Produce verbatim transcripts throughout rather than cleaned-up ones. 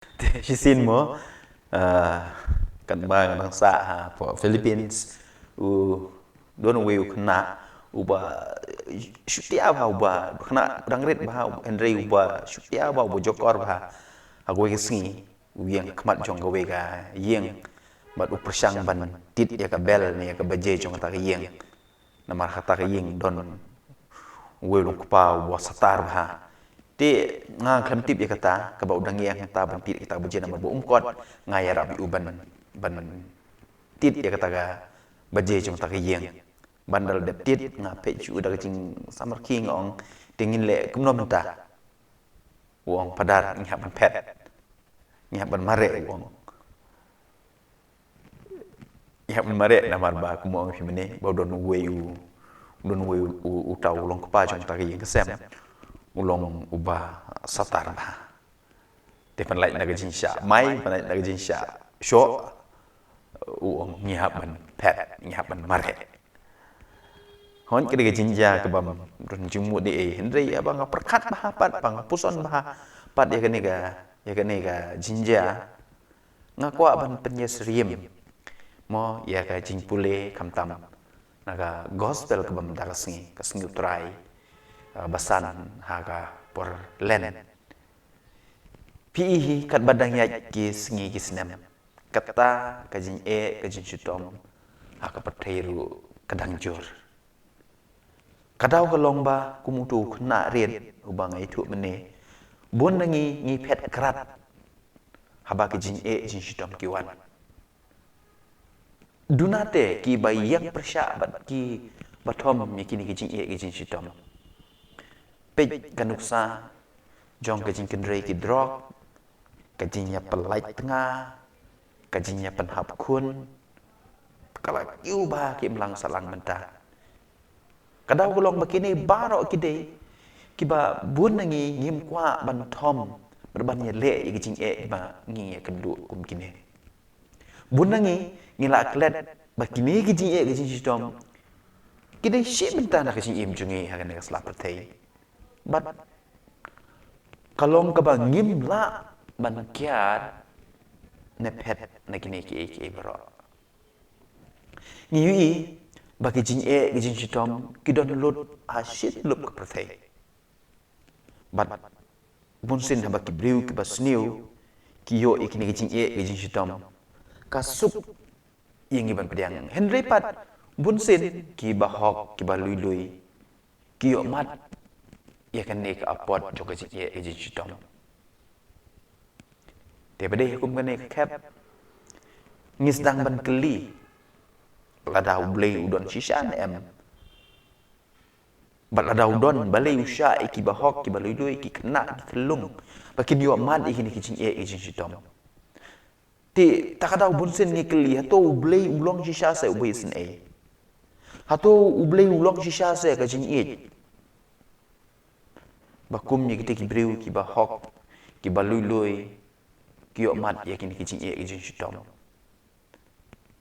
Te shisien mo, ah, katba nga dang sah hapoh Philippines, u don uwei u khynnah uba shu tieng bha, uba khynnah dang rit bha, hynrei uba shu tieng bha, uba jokor bha. Ha kawei ka sngi u ïeng khmat jong kawei ka ïing bad u pyrshang ban tied ïa ka bell ne ïa ka baje jong kata ka ïing. Namar kata ka ïing don uwei u long kpa uba satar bha. Te nga khlem tip ïa kata, kaba u dang ïeng kata ban tied ïa kata ka baje, namar ba um kot, nga ïarap ïa u ban, ban tied ïa kata ka baje jong kata ka ïing. Ban da la dep tied, nga peit sha u da ka jingsamarkhie, nga ong, te ngin leh kumno mynta? U ong, Phadar, ngi hap ban phet, ngi hap ban mareh, u ong. Ngi hap ban mareh namar ba, kum u ong ïa phi mynne, ba u don uwei u, u don uwei u, u, uta u long kpa jong kata ka ïing ka sem, u long uba satar bha. Te pynlait na ka jingshah mai, pynlait na ka jingshah shoh, u ong, ngi hap ban phet, ngi hap ban mareh. Hooid, ka dei ka jingjia kaba ym don jingmut ei ei, hynrei haba nga pyrkhat bha pat, ba nga puson bha pat ïa kane ka, ïa kane ka jingjia, nga kwah ban pynïasyriem mo ïa ka jingpule khamtam na ka gospel kaba mynta ka sngi, ka sngi U Trai, ah, ba san ha ka por Lent. Phi i hi, katba dang ïaid ki sngi ki snem, kata ka jingeh ka jingshitom ha ka pyrthei ruh ka dang jur. Ka daw ka long ba kum uto u khynnah rit uba nga ïathuh mynne, bun na ngi ngi phet krat haba ki jingeh jingshitom ki wan. Duna te kiba ïeng pyrshah bad kiba thom ïa kine ki jingeh ki jingshitom. Peit ka nuksa jong ka jingkynrei ki drok, ka jingïapyllait tnga, ka jingïapynhap khun, ka la kiew bha ki imlang sahlang mynta. Ka daw ka long ba kine baroh ki dei kiba bun na ngi ngim kwah ban thom bad ban ïaleh ïa ki jingeh kiba ngi ïakynduh kum kine. Bun na ngi ngi la klet ba kine ki jingeh ki jingshitom ki dei shi bynta na ka jingim jong ngi ha kane ka sla pyrthei. Bad ka long kaba ngim lah ban kiar ne phet na kine kiei kiei baroh. Ngi ïohi ba ki jingeh ki jingshitom ki don lut ha shi tyllup ka pyrthei. Bad bunsien haba ki briew kiba sniew ki ïoh ïa kine ki jingeh ki jingshitom, ka suk ïa ngi ban pdiang. Hynrei pat bunsien kiba hok, kiba lui lui, ki ïoh mad ïa kane ka apot jong ka jingeh ka jingshitom. Te ba dei ha kum kane ka khep, ngi sdang ban kylli, lada U Blei u don shisha ne em? Bad lada u don, balei u shah ïa kiba hok, kiba lui lui, ki khynnah, ki khyllung, ba kin ïoh mad ïa kine ki jingeh ki jingshitom? Te ta ka daw bunsien ngi kylli, hato U Blei u long shisha seh uba isynei? Hato U Blei u long shisha seh ka jingïeit? Ba kum ïa kite ki briew kiba hok, kiba lui lui, ki ïoh mad ïa kine ki jingeh ki jingshitom.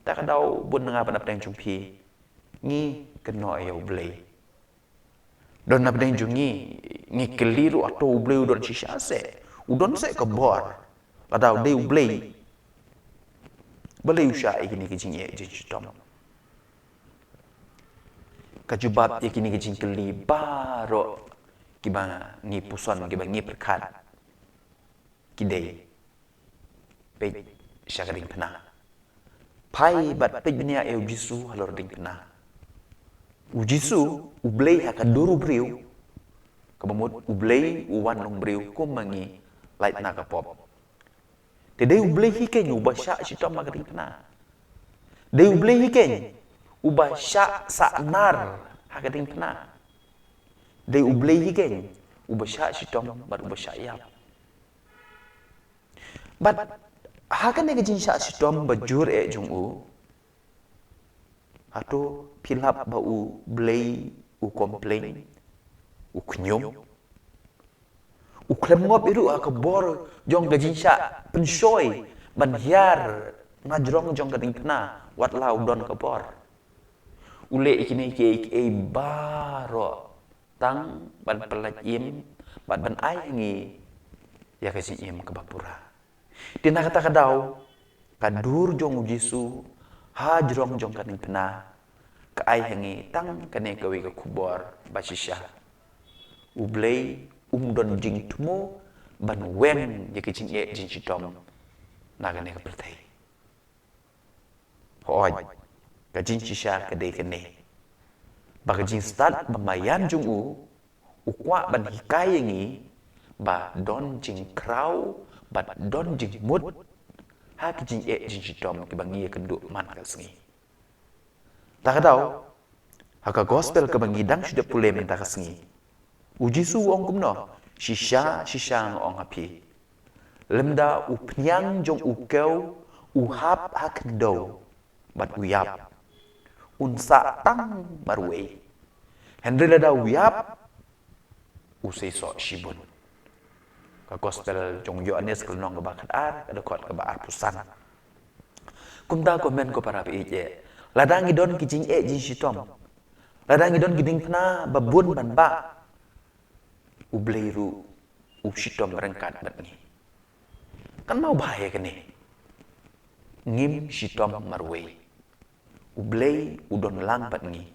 Ta ka daw bun na nga bad na pdeng jong phi ngi kynnoh ïa U Blei. Don na pdeng jong ngi, ngi kylli ruh, hato U Blei u don shisha seh? U don seh ka bor? Lada u dei U Blei, balei u shah ïa kine ki jingeh jingshitom? Ka jubab ïa kine ki jingkylli baroh kiba ngi puson, kiba ngi pyrkhat, ki dei, peit sha ka diengphna. Phai bad peit bniah ïa U Jisu halor diengphna. U Jisu, U Blei ha ka dur u briew, kaba mut U Blei u wan long briew kum ma ngi, lait na ka pop. Te dei U Blei hi keiñ uba shah shitom ha ka diengphna. Dei U Blei hi keiñ uba shah sahnar ha ka diengphna. Dei U Blei hi keiñ uba shah shitom bad uba shah ïap. Bad ha kane ka jingshah shitom ba jur eh jong u, hato phi lap ba U Blei u complain, u khñium? U khlem ngop ïa ruh ha ka bor jong ka jingshah pynshoi ban hiar na jrong jong ka diengphna, wat la u don ka bor. U leh ïa kine kiei kiei baroh tang ban pyllait im bad ban ai ha ngi ïa ka jingim kaba pura. Te na kata ka daw, ka dur jong u Jisu ha jrong jong ka diengphna ka ai ha ngi tang kane kawei ka khubor ba shisha. U Blei um don jingthmu ban weng ïa ka jingeh jingshitom na kane ka pyrthei. Hooid, ka jingshisha ka dei kane, ba ka jingstad ba maïan jong u u kwah ban hikai ïa ngi ba don jingkhraw bad don jingmut ha ka jingeh jingshitom kiba ngi ïakynduh man ka sngi. Ta ka daw, ha ka gospel kaba ngi dang shu dep pule mynta ka sngi, u Jisu u ong kumno? Shisha shisha nga ong ha phi, lymda u phniang jong u kew u hap ha khyndew bad u ïap, un sah tang marwei. Hynrei lada u ïap, u seisoh shibun. Ka gospel jong u Ïoannis ka lynnong kaba khatar, ka dkhot kaba arphew san. Kumta ko hynmen ko para ba ïeit, lada ngi don ki jingeh jingshitom, lada ngi don ki diengphna ba bun ban bah, u Blei ruh u shitom ryngkat bad ngi. Kan mawbha ïa kane, ngim shitom marwei. U Blei u don lang bad ngi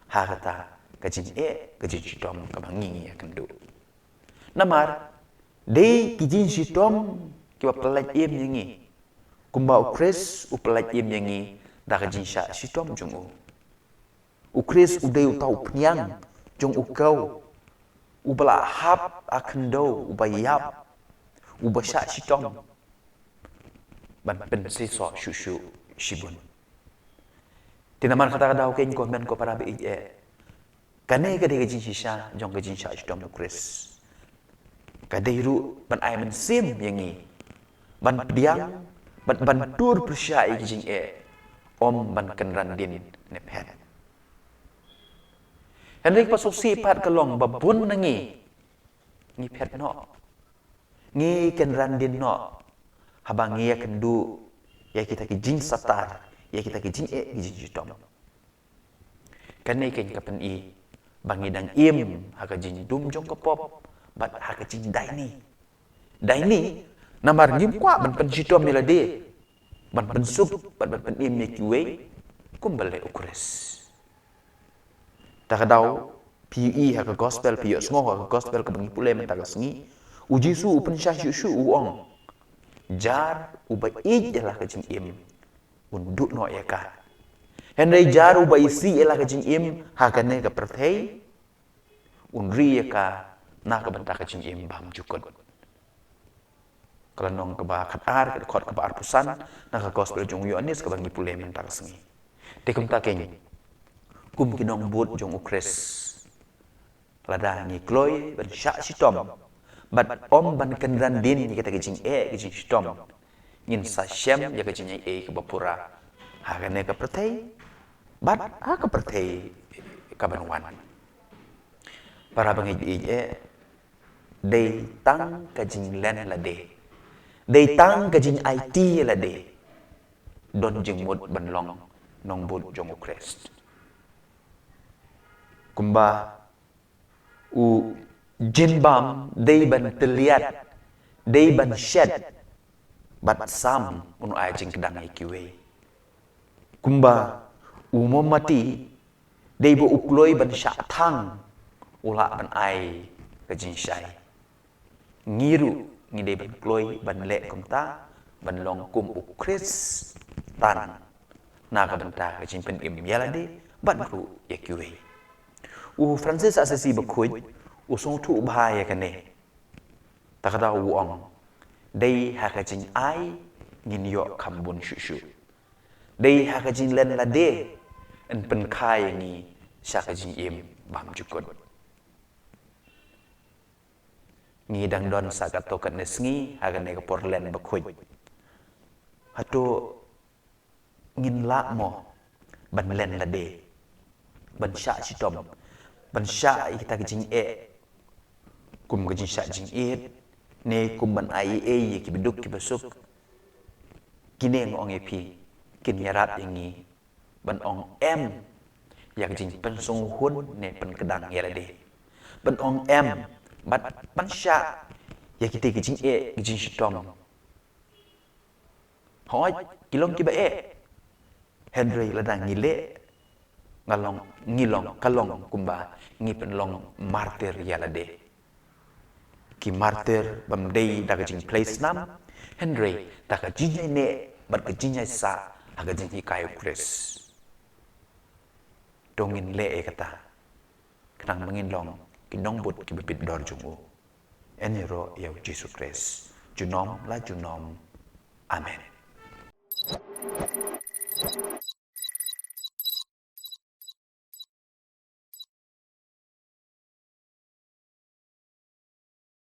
ha kata ka jingeh ka jingshitom kaba ngi ngi ïakynduh. Namar dei ki jingshitom kiba pyllait im ïa ngi, kumba u Khrist u pyllait im ïa ngi da ka jingshah shitom jong u. U Khrist u dei uta u phniang jong u kew uba la hap ha khyndew, uba ïap, uba shah shitom ban pynseisoh shuh shuh shibun. Te namar kata ka daw kein ko hynmen ko para ba ïeit, kane ka dei ka jingshisha jong ka jingshah shitom u Khrist. Ka dei ruh ban ai mynsiem ïa ngi ban pdiang bad ban tur pyrshah ïa ki jingeh, ym ban kynran dien ne phet. Hynrei ka sngewsih pat ka long ba bun na ngi ngi phet noh, ngi kynran dien noh haba ngi ïakynduh ïa kita ki jingsatar, ïa kita ki jingeh ki jingshitom. Kane kein ka pyni ba ngi dang im ha ka jingdum jong ka pop bad ha ka jingdaini. Daini namar ngim kwah ban pynshitom ïa lade, ban pynsuk bad ban pynim ïa kiwei kumba leh u Khrist. Ta ka daw phi ïohi ha ka gospel, phi ïohsngew ha ka gospel kaba ngi pule mynta ka sngi, u Jisu u pynshah shuh shuh, u ong, jar uba ïeit ïa la ka jingim un duh noh ïa ka. Hynrei jar uba isih ïa la ka jingim ha kane ka pyrthei un ri ïa ka na ka bynta ka jingim bymjukut. Ka lynnong kaba khatar, ka dkhot kaba arphew san na ka gospel jong u Ïoannis kaba ngi pule mynta ka sngi. Te kumta kein, kum ki nongbud jong u Khrist, lada ngi kloi ban shah shitom bad ym ban kynran dien ïa kita ki jingeh ki jingshitom, ngin sa shem ïa ka jingaiei kaba pura ha kane ka pyrthei bad ha ka pyrthei kaban wan. Para bangeit, eh, dei tang ka jinglen lade, dei tang ka jingaiti lade don jingmut ban long nongbud jong u Khrist. Kumba u jingbam dei ban tylliat, dei ban shet bad sam un ai jingkdang ïa kiwei. Kumba u mombati dei ba u kloi ban shah thang u lah ban ai ka jingshai, ngi ruh ngi dei ban kloi ban leh kumta, ban long kum u Khristan na ka bynta ka jingpynim ïa lade bad ruh ïa kiwei. U Francis Assisi bakhuid u sngewthuh bha ïa kane. Ta ka daw u ong, dei ha ka jingai ngin ïoh kham bun shuh shuh. Dei ha ka jinglen lade yn pynkha ïa ngi sha ka jingim bymjukut. Ngi dang don sa katto katne sngi ha kane ka por len bakhuid. Hato ngin lah mo ban len lade, ban shah shitom, ban shah ïa kita ki jingeh, kum ka jingshah jingit ne kum ban ai ei ei ïa kiba duk kiba suk? Kine nga ong ïa phi, kin ïarap ïa ngi ban ong em ïa ka jingpynsngew hun ne pynkdang ïa lade, ban ong em bad ban shah ïa kita ki jingeh ki jingshitom Hooid, ki long kiba eh. Hynrei lada ngi leh, nga long, ngi long, ka long kumba ngi pynlong martir ïa lade. Ki martir bym dei da ka jingphlei snam, hynrei da ka jingïaineh bad ka jingïaisah ha ka jinghikai u Khrist. To ngin leh ïa kata, khnang ba ngin long ki nongbud kiba bit dor jong u. Yn ïaroh ïa u Jisu Khrist junom la junom. Amen.